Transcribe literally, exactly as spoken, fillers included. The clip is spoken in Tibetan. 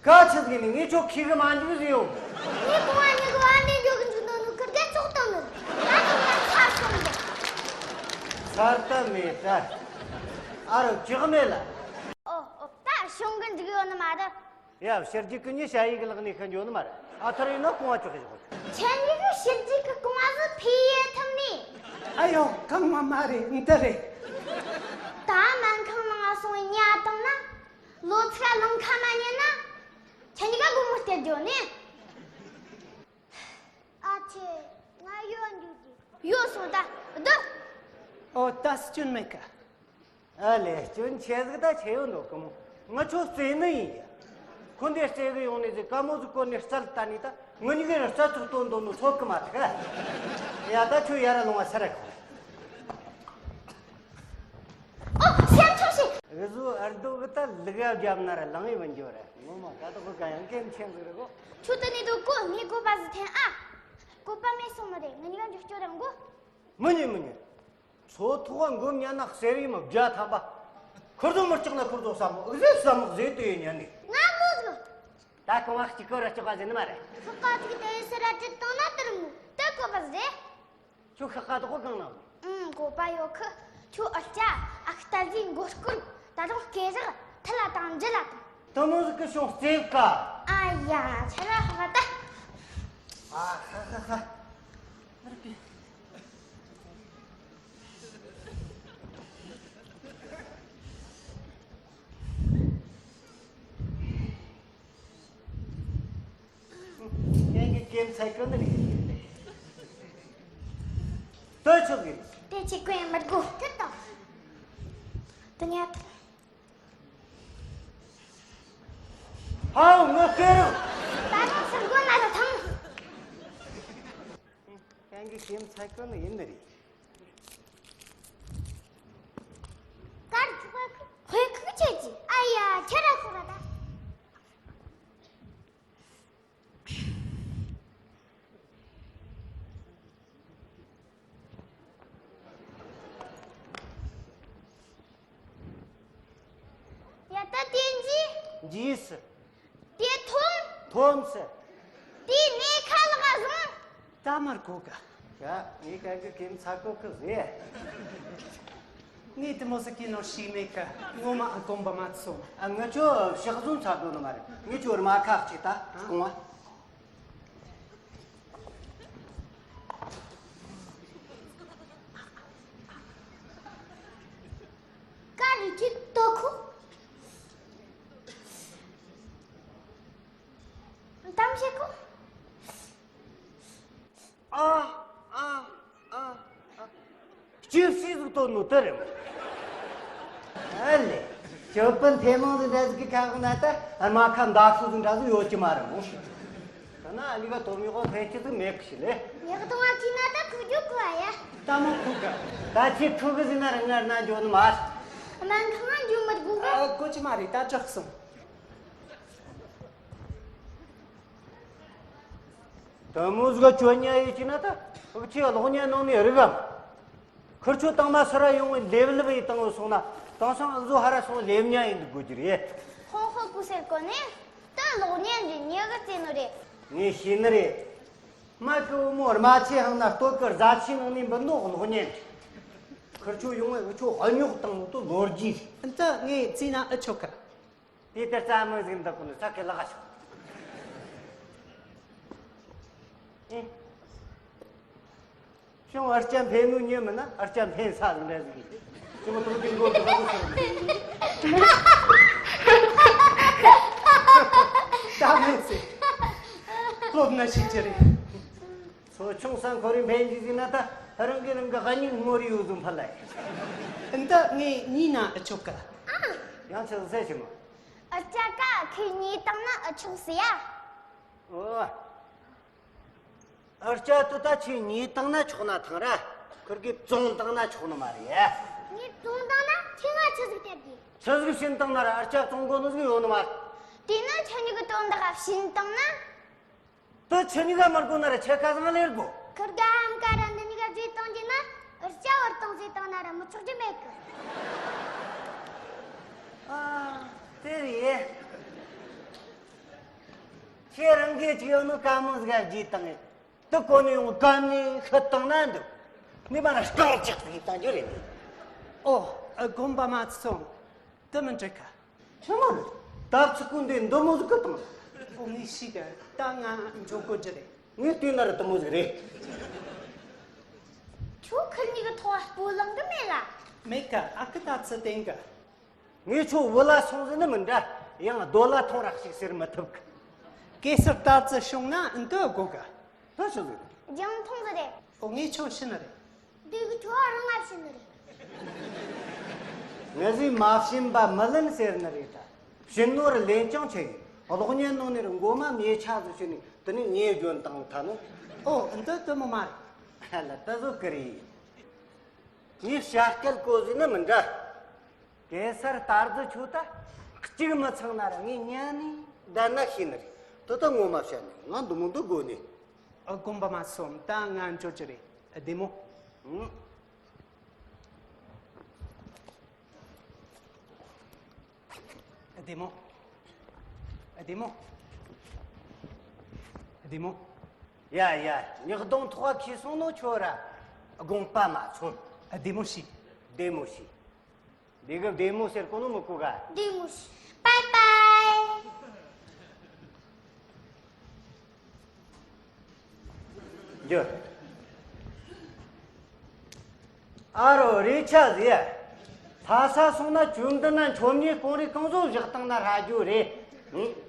ད་ཆི་ཟིག་ནི་ངས་ཁྱོད་ཁྱི་གི་མ་འཇུག་ཟིག་ཡོང་། ངས་གོང་བ་ཉི་གི་བ་འདི་འཇོག་གི་འཇུག་འདོད་ནོ་ཁིར་གེ་ཙོག་བཏང་ནི། ད་དུང་ང་ཚར་སོང་གི། ཚར་ད་མེད་ད། ཨ་རོ་ཅི་གི་མེད་ལ། ཨོ་ཨོ། ད་ཤོང་གི་འཇུག་ཡོད་ནི་མ་རེད། ཡ། ཕྱི་རྒྱལ་གི་མྱི་ཞ་ཡི་གི་ལག་ནས་ཤི་འགྱོ་ནི་མ་རེད། ཨ་ཐར་ཡིན་ན་གོང་བ་ཅོག་གི་ཞོག་ཁྱེད་གཉིས་ཀྱི་ཕྱི་རྒྱལ་གི་གོང་བ་ཟིག་ཕི་ཡེ་ཐུབ་ནི། ཨ་ཡོ། གང་མ་མ་རེད། འདི་རེད། ད་སྨན་ཁང་ནང་ང་སོང་ཉལ་བཏང་ན། ལོ་ཚིགས་ལང་ཁ་མ་ཉན་ན། ཁྱེད་གཉིས་ཀ་སྒོར་མོ་སྟེར་འགྱོ་ནི། ཨ་ཆེ། ང་ཡོད་འདུག་གི། ཡོད་སོང་ད། སྡོད། ཨོ་ད་སྐྱོན་མེད་གི། ཨ་ལས། སྐྱོན་ཆེ་ཟིག་ད་ཆེ་ཡོད་འདུག་གི་མོ། ང་ཁྱོད་རྩེ་ནི་ཡིན་ཡ། ཁོ་འདི་རྩེ་གི་ཡོང་ནི་ཟིག་དཀའ་མོ་ཟིག་བཀོལ་ནས་རྩལ་ལྟ་ནི་ད། ངུ་གཉིས་ཀའི་རྩལ་ཚུགས་སྟོན་འདོད་ནོ་ཚོད་གི་མ་ཐག་ཡ། ད་ཁྱོད་ཡར་ལོང་བ་སེ་ར་ཁོ། ཨོ། སེམས་ཆུང་ཞིག་འུ་ཟོ་ཨར་རྡོ་གི་ད་ལུག་ཡ་རྒྱབ་ན་ར་ལང་ཡི་བུན་འགྱོ་ར། ངོ་མ་ཀ་དོག་གི་ཀ་ཡང་ཀེམ་ཆེན་ཟིག་རེད་གོ། ཁྱོད་ད་ནི་དོ་གོ། ངས་བཀོད་པ་ཟིག་འཐེན་ཨ། བཀོད་པ་མེད་སོང་ནི་རེད། ངུ་གཉིས་ཀ་འཇུག་སྐྱོ་ར་འགོ། མི་ཉན་མི་ཉན། མཚོ་ཐོག་ག་འགོམ་ཉན་ན་གསེར་ཡིན་མི་བརྒྱ་ཐམ་པ། ཁུར་ཚོ་མི་ལྕག་ན་ཁུར་ཚོ་ཟ་མོ་ཨུ་ཟེ་ཟ་མོ་ཟེ་དུ་ཡོད་ཉན་ནི། ང་མོ་ཟིག་ད་གོང་བ་གཅིག་གོ་ར་ལྕག་པ་ཟེར་ནི་མ་རེད། ཁག་ཁག་ཅིག་དེ་ཡི་སེ་ར་ཏི་བཏང་ན་དེར་མོ་དེ་བཀོད་པ་ཟེར། ཁྱོད་ཤ་ཁ་དོག་གང་ན། ཨང་། བཀོད་པ་ཡོད་ཁི། ཁྱོད་ཨ་ཅག་ཨ་ཁི་ཏ་ཟིག་མགོ་སྐོར། ད་རུང་སྐེ་རགས་ཐི་ལ་དང་འཇི་ལ་དང་། དེ་མོ་ཟིག་གི་ཤོང་རྩེ་ཀ་ཨ་ཡ། ཆ་ལ་ཧ་ཧ་ད། ཨ་ཧ་ཧ་ཧ། ཁྱེད་ཀྱི་ཀེམ་ཚ་ཀོ་ནི་རེད། ལྟོས་ཆོག་གི། དེ་ཆི་ཀོ་ཡང་མི་དགོས་ཐུབ་དང་། དུ་ཉལ་ཐུབ། ཧའོ་ངོ་ཀེ་རུ། ད་ནི་སུ་མགོ་ན་རུ་ཐང་། ཁྱེད་ཀྱི་ཀེམ་ཚ་ཀོ་ནི་ཡིན་ནི་རེད། ཀར་ཁུ་ཁུ་ཁུ་ཁུ་ཁྱེད་ཀྱི་ཨ་ཡ་ཁྱེད་ར་ཁུ་ར་ད། ཡ་ད་དེ་འཇིགས། འཇིགས་སུ། དེ་འཐོམ། འཐོམ་སུ། དེ་ནས་ཁ་ལག་བཟུང་། ད་མར་གོ་ག་ཡ། ངས་ག་གི་ཀེམ་ཚ་ཀོ་ཁུ་ཟེ། ངས་དེ་མོ་ཟིག་གི་ནོ་ཤི་མེད་ཀ་ངོ་མ་ཨ་གོམ་པ་མ་ཚོ། ཨ་ངི་ཆོ་ཕྱག་ཟུང་ཚ་དོ་ནི་མ་རེད། ངི་ཆོ་ར་མ་ཁག་ཅིག་ད་གོང་བ། ཀ་རི་ཅི་ཏོ་ཁུ། དམ་ཤེ་ཁུ། ཨ། ཨ། ཨ། ཨ། སྐྱིད་སྐྱིད་ཟིག་བཏོན་ནོ་དེ་རེད་མོ། ཨ་ལེ། ཅོ་པན་ཐེ་མོང་ཟིག་འདྲ་ཟིག་གི་ཁ་ཁོ་ན་ད་ཨ་མ་ཁ་མདའ་ཤུ་ཟིག་འདྲ་ཟིག་ཡོད་ཀྱི་མ་རེད་མོ། ད་ན་ཨ་ལི་ག་དོ་མི་གོ་ཐེ་ཅི་ཟིག་མེད་གི་ཤི་ལེ། ཉག་དང་བ་ཁི་ན་ད་ཁུ་རྒྱུ་ཁུ་ཨ་ཡ། ད་མོ་ཁུ་ག་ད་ཁྱི་ཁུ་གི་ཟིག་ན་ར་ངར་ན་འཇོ་ནི་མ། སྨན་ཁང་ང་འཇུ་མི་དགོས་གི་ཨ་གོ་ཅི་མ་རེད། ད་དྲག་སོང་། དེ་མོ་ཟིག་ག་ཅོ་ཉ་ཡོད་ཀྱི་ན་ད་ཨུ་ཆི་གློག་བརྙན་ནང་ནས་རིག་གམ། ཁུར་ཆོ་དང་མ་སུ་ར་ཡོང་བའི་ལེབ་ལེབ་ཡི་དང་བུ་སོང་ན་དེང་སང་ཨུ་ཟོ་ཧ་ར་སོང་ལེབ་ཉ་ཡིན་འདུག་དགོས་རྒྱུ་རེད། ཧོ་ཧོ་ཀུ་སེར་གོ་ནས་ད་གློག་བརྙན་འདི་ཉེ་གི་རྩེ་ནོ་རེད། ངས་ཤེས་ནི་རེད། མ་ཀི་བུ་མོ་རྨ་ཆེ་ཧང་ན་སྟོད་གི་རྫ་ཆུའི་ནང་ནས་འབུད་ནོ་གློག་བརྙན་རེད། ཁུར་ཆོ་ཡོང་བའི་ཨུ་ཆོ་ཨ་ཉོག་དང་ནོ་དོ་ལོ་རྒྱུས་རེད། འདི་ངས་རྩིས་ན་ཨུ་ཆོ་གི། དེ་ལྟར་རྩྭ་མོ་ཟིག་འདི་ཀུན་ས་ཁའི་ལག་ཤོག་ཨེ། ཤོང་ཨར་ཅན་འཕེན་ནུ་ཉོས་མིན་ན་ཨར་ཅན་འཕེན་ས་ཟིག་འདྲ་ཟིག་གི་ཅི་མོ་ཏོག་ཏིག་མགོ་ཏོག་ཏོག་ཟེར། ད་མེད་ཟེར། སློབ་ན་ཤེས་ཀྱི་རེད། ཚོ་ཆུང་ས་འཁོར་རིང་འཕེན་གྱི་ཟིག་ན་ད་རང་གི་རང་གི་ཧ་ཉིན་ངོ་རི་ཡོད་ཟུམ་ཕ་ལ་ཡ། འདི་ངས་ཉིན་ན་ཨ་ཆོག་ག་ཡང་ཆི་ཟེར་ཞིག་མ། ཨ་ཅག་ག་ཁོས་ཉོས་བཏང་ན་ཨ་ཆོག་ཟེར་ཡ། ཨོ། ཨ་ཅག་ཏུ་ད་ཁྱོས་ཉོས་བཏང་ན་ཆོག་ན་ཐང་ར། ཁུར་གིས་བཙོང་བཏང་ན་ཆོག་ནི་མ་རེད། ངས་བཙོང་བཏང་ན་ཁྱོས་ང་ཆི་ཟིག་སྟེར་དགོས། ཆི་ཟིག་བྱིན་བཏང་ན་ར་ཨ་ཅག་བཙོང་དགོས་ནི་ཟིག་ཡོད་ནི་མ་རེད། དེས་ན་ཁྱེད་གཉིས་ཀྱི་དོན་དག་བྱིན་བཏང་ན། དེ་ཁྱེད་གཉིས་ཀ་མི་དགོས་ན་ར་ཁྱེད་ཁ་སང་ལེར་དགོས། ཁུར་ག་ཨམ་ཀ་ར་འདི་གཉིས་ཀ་བཟོས་བཏང་རྒྱུ་ན་ཨ་ཅག་བར་བཏང་བཟོས་བཏང་ན་ར་མི་ཆོག་རྒྱུ་མེད་གི། ཨ། དེ་རེད། ཁྱེད་རང་གིས་ཅིག་ཡོད་ནོ་དཀའ་མོ་ཟིག་བརྗེས་བཏང་ངས། དུ་གོ་ནས་ཡོང་གན་ནས་ཤི་བཏང་ན་འདུག་ངས་མ་ར་སྐར་ཅིག་ཟིག་བཏང་རྒྱུ་རེད། ཨོ། ཨ། དགོན་པ་མ་ཚོམ། དུ་མི་འགྲིག་ག་ཆི་མོ་རེད། ད་ཚིག་གོ་འདི་འདི་མོ་ཟིག་གི་བཏང་། ཨོ། ངས་ཤེས་གི། ད་ང་འགྲོ་དགོས་རྒྱུ་རེད། ངས་བལྟས་ན་ར་དུ་མོ་ཟིག་རེད། ཁྱོད་ཁུར་གཉིས་ཀྱི་ཐོག་སྤོ་ལངས་གི་མེད་ལ། མེད་གི། ཨ་ཁུ་ད་ཚུར་བསྟན་གི། ངས་ཁྱོད་བུ་ལ་སོང་ཟིན་ནི་མི་འདྲ། ཡང་རྡོ་ལ་ཐོངས་ར་ཞིག་ཟེར་མི་ཐུབ་གི། གེ་སར་ད་ཚུར་བྱུང་ན་འདི་དགོས་གི། ད་ཆི་ཟིག་རེད། རྒྱང་མཐོང་ཟིག་རེད། ཨོ། ངས་ཁྱོད་བྱིན་ནི་རེད། འདི་གི་ཁྱོད་རང་ང་བྱིན་ནི་རེད། ངས་ཟིག་མ་བྱིན་པ་མི་ལེན་ཟེར་ནི་རེད་ད། བྱིན་ནོ་ར་ལེན་ཀྱང་ཆེ་གི། གློག་བརྙན་ནང་ནས་ར་མགོ་མ་མེ་ཆ་ཟིག་བྱིན་ནི་དེ་ནས་ཉེས་སྐྱོན་བཏང་ཐལ་ནོ། ཨོ། འདི་དུ་མོ་མ་རེད། ལ་ད་བཟོ་གི་རེད། ངས་བྱ་སྐད་གོ་ཟིན་ནི་མི་འདྲ། གེ་སར་རྟ་རྫི་ཁྱོད་ད་གཅིག་མི་ཚང་ན་ར་ངས་ཉན་ནི་བསྡད་ན་ཤེས་ནི་རེད། དོ་ད་ངོ་མ་བཤད་ནི་ང་འདི་མོ་འདི་དགོས་ནི། ཨ། དགོན་པ་མ་ཚོམ། ད་ང་འགྱོ་རྒྱུ་རེད། བདེ་མོ། ཨང་། བདེ་མོ། བདེ་མོ། བདེ་མོ། ཡ་ཡ། ཉག་གདོང་ཐོག་ཁེ་སོང་ནོ་ཁྱོད་ར་དགོངས་པ་མ་ཚོམ། བདེ་མོ་བྱོས། བདེ་མོ་བྱོས། འདི་གི་བདེ་མོ་ཟེར་གོ་ནོ་མི་གོ་ག་བདེ་མོ་བྱོས། པའི་པའི། རྒྱུ། ཨ་རོ་རེ་ཆ་ཟེ། ལྷ་ས་སོང་ན་བཅོམ་ལྡན་ན་མཆོད་མེ་སྐོང་རེ་གང་བཟོ་བཞག་བཏང་ན་ཧྲ་རྒྱུ་རེད། ཨང་།